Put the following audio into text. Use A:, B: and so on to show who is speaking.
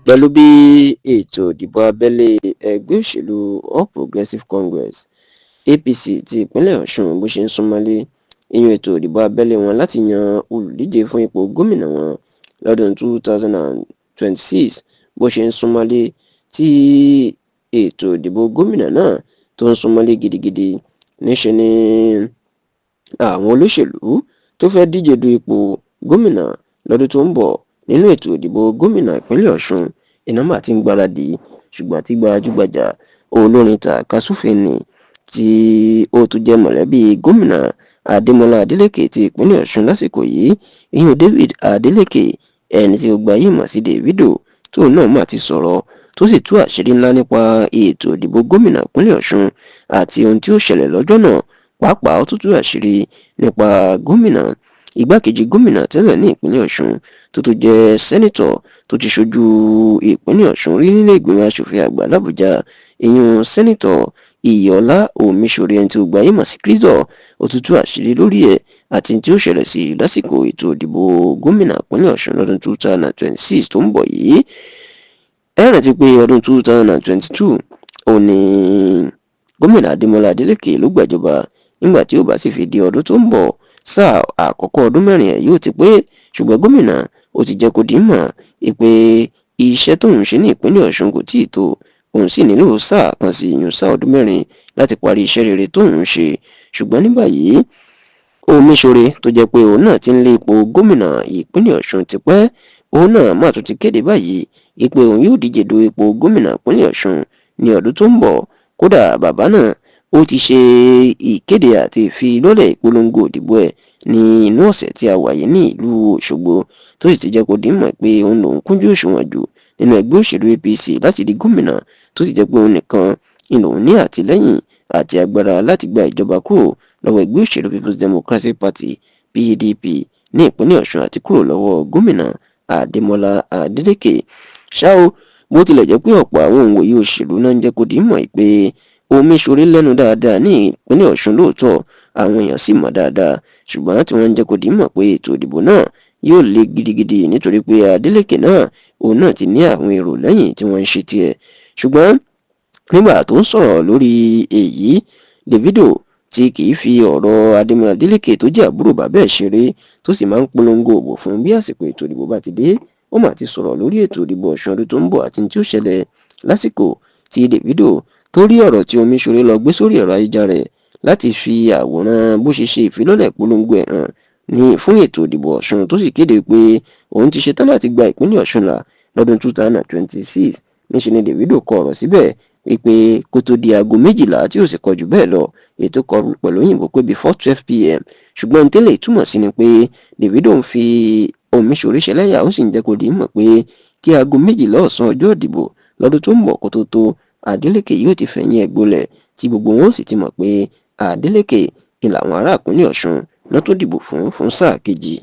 A: Pẹ̀lú bí ètò ìdìbò abẹ́lé ẹgbẹ́ òṣèlú All Progressives Congress (APC) ti ìpínlẹ̀ Ọ̀ṣun bó ṣe ń súnmọ́lé, ìyún ètò ìdìbò abẹ́lé wọn láti yan olùdíje fún ipò gómìnà wọn lọ́dún 2026 bó ṣe ń súnmọ́lé, tí ètò ìdìbò gómìnà náà tó ń súnmọ́lé gidigidi, níṣe ni àwọn olóṣèlú tó fẹ́ díje du ipò gómìnà lọ́dún tó ń bọ̀ nínú ètò ìdìbò gómìnà ìpínlẹ̀ Ọ̀ṣun iná mà ti ń gbáradì. Ṣùgbọ́n tí gbajúgbajà olórin tàkasúfèé nni tí ó tún jẹ́ mọ̀lẹ́bí gómìnà Adémọ́lá Adélékè ti ìpínlẹ̀ Ọ̀ṣun lásìkò yìí, ìyún David Adeleke, ẹni tí gbogbo ayé mọ̀ sí Davido, tóun náà mà ti sọ̀rọ̀ tó sì tú àṣírí ńlá nípa ètò ìdìbò gómìnà ìpínlẹ̀ Ọ̀ṣun àti ohun tí ó ṣẹlẹ̀ lọ́jọ́ náà. Pàápàá, ó tún tú àṣírí nípa gómìnà, igbákejì gómìnà tẹ́lẹ̀ ní ìpínlẹ̀ Ọ̀ṣun, tó tún jẹ́ sẹ́nitọ̀ tó ti ṣojú ìpínlẹ̀ Ọ̀ṣun rí nílé ìgbìmọ̀ asòfin àgbà làbújá, ìyún Sẹ́nitọ̀ Iyọlá Omiṣore, ẹni tí gbogbo ayé mọ̀ sí Crizal. Ó tún tú àṣírí lórí ẹ̀ àti tí ó ṣẹlẹ̀ sí lásìkò ètò ìdìbò gómìnà ìpínlẹ̀ Ọ̀ṣun lọ́dún 2026 tó ń bọ̀ yìí. Ẹ rántí pé ọdún 2022 òun ni gómìnà Adémọlá Adélékè ló gbàjọba. Nígbà tí ó bá sì fi di ọdún tó ń bọ̀, sáà àkọ́kọ́ ọdún 4 ẹ̀ yóò ti pé. Ṣùgbọ́n gómìnà ó ti jẹ́ kó di mọ̀ pé iṣẹ́ tóun ṣe ní ìpínlẹ̀ Ọ̀ṣun kò tíì tó, òun sì nílò sáà kan sí, ìyún sáà ọdún 4, láti parí iṣẹ́ rere tóun ń ṣe. Ṣùgbọ́n ní báyìí, Omiṣore, tó jẹ́ pé òun náà ti ń lé ipò gómìnà ìpínlẹ̀ Ọ̀ṣun tipẹ́, òun náà má tún ti kéde báyìí pé òun yóò díje du ipò gómìnà ìpínlẹ̀ Ọ̀ṣun ní ọdún tó ń bọ̀. Kódà, bàbá náà ó ti ṣe ìkéde àti ìfilọ́lẹ̀ ìpolongo ìdìbò ẹ̀ ní inú ọ̀sẹ̀ tí a wà yìí ní ìlú Òṣogbo, tó sì ti jẹ́ kó di mọ̀ pé òun lòún kúnjú òṣùwọ̀n jù nínú ẹgbẹ́ òṣèlú APC láti di gómìnà, tó sì jẹ́ pé òun nìkan ni lòun ní àtìlẹ́yìn àti agbára láti gba ìjọba kúrò lọ́wọ́ ẹgbẹ́ òṣèlú People's Democratic Party (PDP) ní ìpínlẹ̀ Ọ̀ṣun àti kúrò lọ́wọ́ gómìnà Adémọ́lá Adélékè. Ṣá o, bó tilẹ̀ jẹ́ pé ọ̀pọ̀ àwọn òǹwòye òṣèlú náà ń jẹ́ kó di mọ̀ pé Omiṣore lẹ́nu dáadáa ní ìpínlẹ̀ Ọ̀ṣun lóòótọ́, àwọn èèyàn sì mọ̀ dáadáa, ṣùgbọ́n tí wọ́n ń jẹ́ kó di mọ̀ pé ètò ìdìbò náà yóò le gidigidi, nítorí pé Adeleke náà, òun náà ti ní àwọn èrò lẹ́yìn tí wọ́n ń ṣe tiẹ̀. Ṣùgbọ́n nígbà tó ń sọ̀rọ̀ lórí èyí, Davido, tí kì í fi ọ̀rọ̀ Adémọ́lá Adélékè tó jẹ́ àbúrò bàbá ẹ̀ ṣeré, tó sì máa ń polongo òbò fún bí àsìkò ètò ìdìbò bá ti dé, ó mà ti sọ̀rọ̀ lórí ètò ìdìbò Ọ̀ṣun ọdún tó ń bọ̀ àti tí ó ṣẹlẹ̀ lásìkò tí Davido tó rí ọ̀rọ̀ tí Omiṣore lọ gbé sórí ẹ̀rọ ayélujára rẹ̀ láti fi àwòrán bó ṣe ṣe ìfilọ́lẹ̀ polongo ẹ̀ hàn ní fún ètò ìdìbò Ọ̀ṣun, tó sì kéde pé òun ti ṣetán láti gba ìpínlẹ̀ Ọ̀ṣun là lọ́dún 2026. Níṣẹ́ ni Davido kọ ọ̀rọ̀ síbẹ̀ wípé kó tó di aago 12, tí ó sì kọ jù bẹ́ẹ̀ lọ, ètò kọ pẹ̀lú òyìnbó pé before 12 p.m. Ṣùgbọ́n tẹ́lẹ̀ túmọ̀ sí ni pé Davido ń fi Omiṣore ṣẹlẹ́yà, ó sì ń jẹ́ kó di mọ̀ pé kí aago 12 ọ̀sán ọjọ́ ìdìbò lọ́dún tó ń bọ̀ kó tó tó, Adeleke yóò ti fẹ̀yìn ẹ̀ gbolẹ̀, tí gbogbo wọn ó sì ti mọ̀ pé Adeleke ni làwọn ará ìpínlẹ̀ Ọ̀ṣun náà tó dìbò fún fún sáà kejì.